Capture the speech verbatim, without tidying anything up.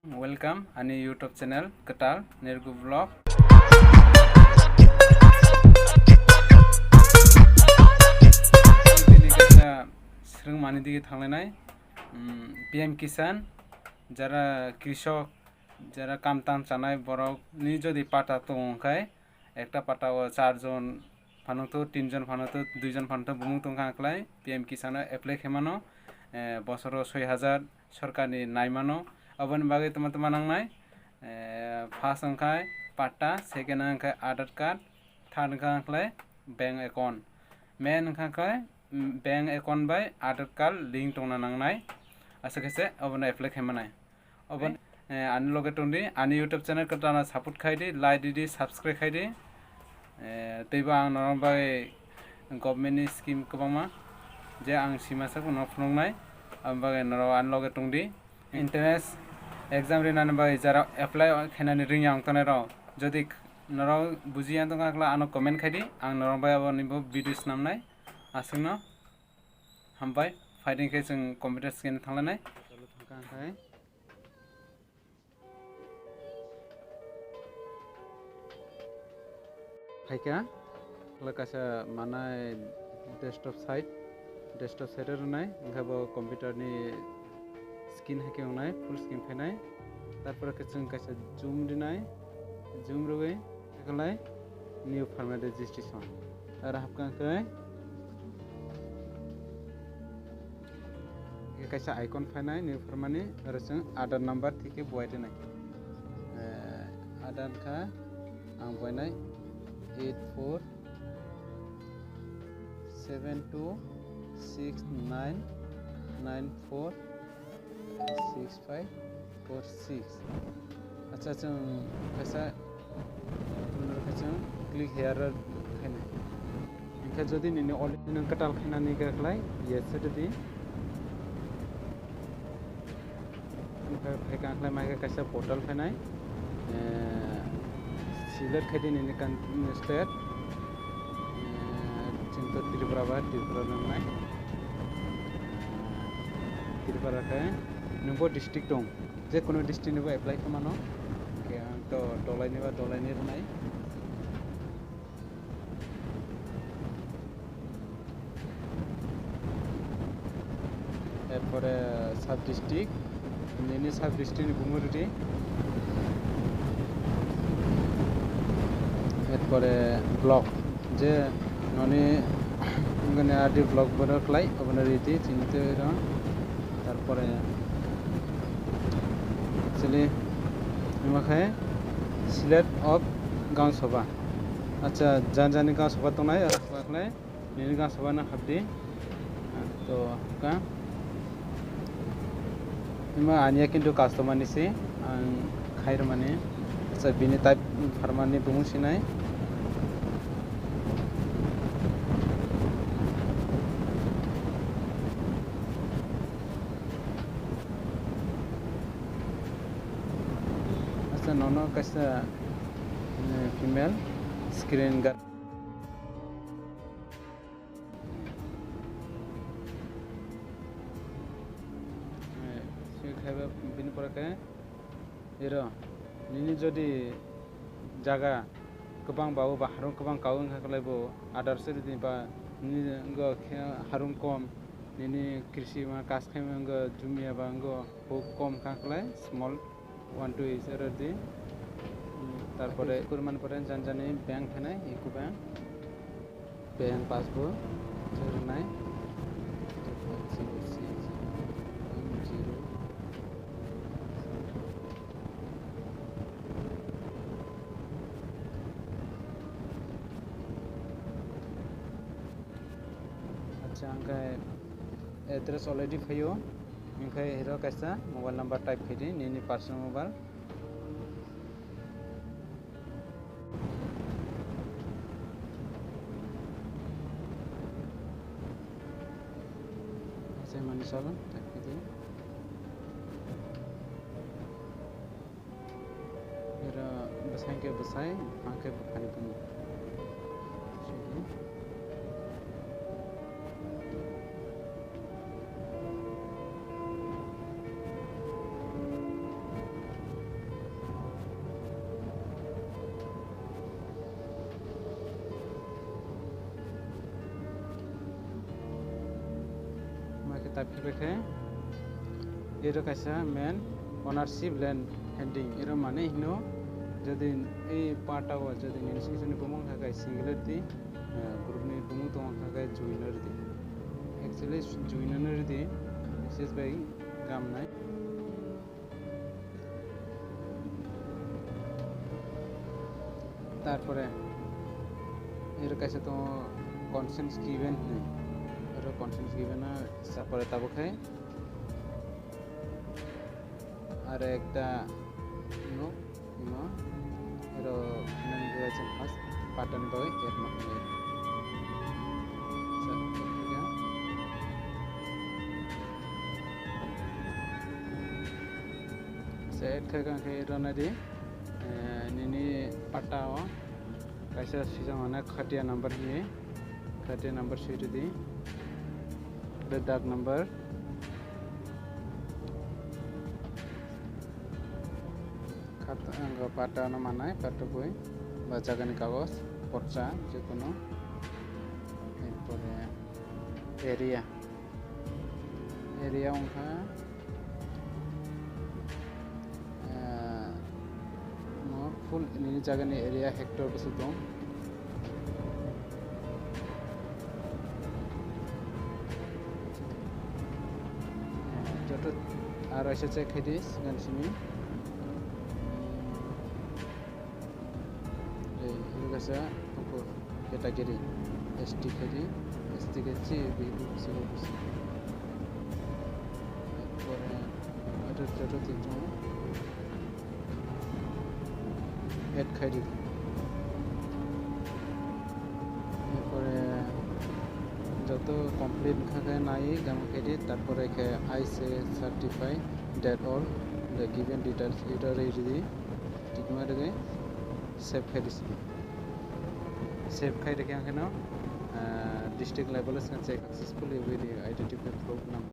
Welcome ani YouTube channel kwtal Nergu Vlog. Tini kaisa swrwngmani dige thanglainai, mm, P M Kisan, jara krishok, jara kam tang chanai borok ni jodi pata tongo hwnkhe, ekta pata o char jon phano to, tin jon phano to, dui jon phano to bumung tongkha, ang khlai P M Kisan o apply khe mano, eh, bosoro soi hajar sorkarni nai mano. Aboni bagwi tma tma nangnai, eh, first wngkha patta, second wngkha Aadhaar card, third wngkha khlai bank account. Main wngkha khlai, mm, bank account bai Aadhaar card link tongna nangnai, aswk khe se obono apply khe manai. Obo, eh, ani loge tongdi, ani YouTube channel kwtal no support khaidi, like didi, subscribe khaidi. Eh, teibo ang norok bai government ni scheme kwbangma je ang simasa no phunuknai, aboni bagwi norok ani loge tongdi. Entrance exam rinani bagwi jara apply khainani ringya wng tongnai rok, jodi norok bujiya tongkha khlai ano comment khaidi, ang norok bai aboni bo video swnamnai. Aswkno hambai, phaidi khe chwng computer scan thanglainai. Thangkha khe. Phaikha, khwlai kaisa manai desktop site, desktop site o rwnai, wngkha bo computer ni screen hai khe wngnai, full screen phainai. Tarpore khe chwng kaisa zoom rinai, zoom rwui khe khwlai new format registration. Aro hapkha khe Khe kaisa icon phainai ni pharmani, oro chwng Aadhaar number thike buai rwnai. Eh, Aadhaar kha ang buainai eight four seven two six nine nine four six five four six. Acha, chwng kaisa, chwng click here khainai. Hingkhe jodi nini already nwng kwtal khainani khe khlai, yes se rwdi. Hingkhe phaikha khlai maikha kaisa portal phainai. Eh, select khaidi nini kan-, state. Eh, chwng to Tripura ba, Tripura nwngnai. Tripura khe nwng bo district dong. Je kono district ni bo apply khe mano. Hingkhe ang to Dholai ni ba Dholai ni rwnai. Erpore sub district, nini sub district ni bumung rwdi. Erpore block, je noni wngkha R D block bono khlai, obono rwdi, chini twi rw. Tarpore actually, ema khe select of Gaon Sabha. Acha, jan jani Gaon Sabha tongnai, aro khlai nini Gaon Sabha no habdi. To, ka. Ema aniya kintu customer ni se, ang khai rwmani. Acha, bini type pharmani bumung sinai. Acha, nono kaisa, eh, female screen guard. Eh, swi khaiba bini pore khe iro nini jodi jaga kwbang ba o ba harung kwbang kau wngkha khlai bo Aadhaar se rwdi ba nini wngkha khe harung kom, nini krisi ma kas khaima wngkha jumia ba wngkha huk kom wngkha khlai small one two is already. Hmm, tarpore kurman pore jan jani bank thanai, UCO Bank, bank passbook, rwnai, zero six zero. Acha, ang khe address already phaio, ang khe hero kaisa mobile number type khaidi, nini personal mobile. Acha, mani salo type khaidi. Ira bwsai khe bwsai, buphang khe buphani bumo. Type khe khe ero kaisa main ownership land handing, ero mane hino jodi ei patta o jodi nini sijoni bumung kha khe singularity, eh, group ni bumung tong kha khe joiner di. Actually joiner di, bises bai gamnai. Tarpore ero kaisa tongo consent given hinwi. Ero consent given o sapore tabuk hai. Aro ekta no, no, ero nang first pattern bagwi add ma khlai. Sa, ekta. Set khe kang khe rw nai di, eh, nini patta o kaisa swijak mane khatia number hinwi, khatia number swi rw di, the dark number, khat-, ang patta no manai, patta bui, ba jagani kagoj, porcha, jekunu, erpore area. Area wngkha, eh, no full nini jagani area hectare bwswk tong. Joto aro kaisa check khai di, sigan simi. Ei, ego kaisa upor category, S T khe di, S T khe chi, B B C, O B C. Pore, aro joto twi tongo. Add khai di. Pore, joto complete wngkha khe nai, gamo khai di, tarpore khe I say certify that all the given details, ito rw di. Tikma rwgwi save khai di. Save khai rwkhe ang kheno, ah, district level o swkang check successfully with the identified group number.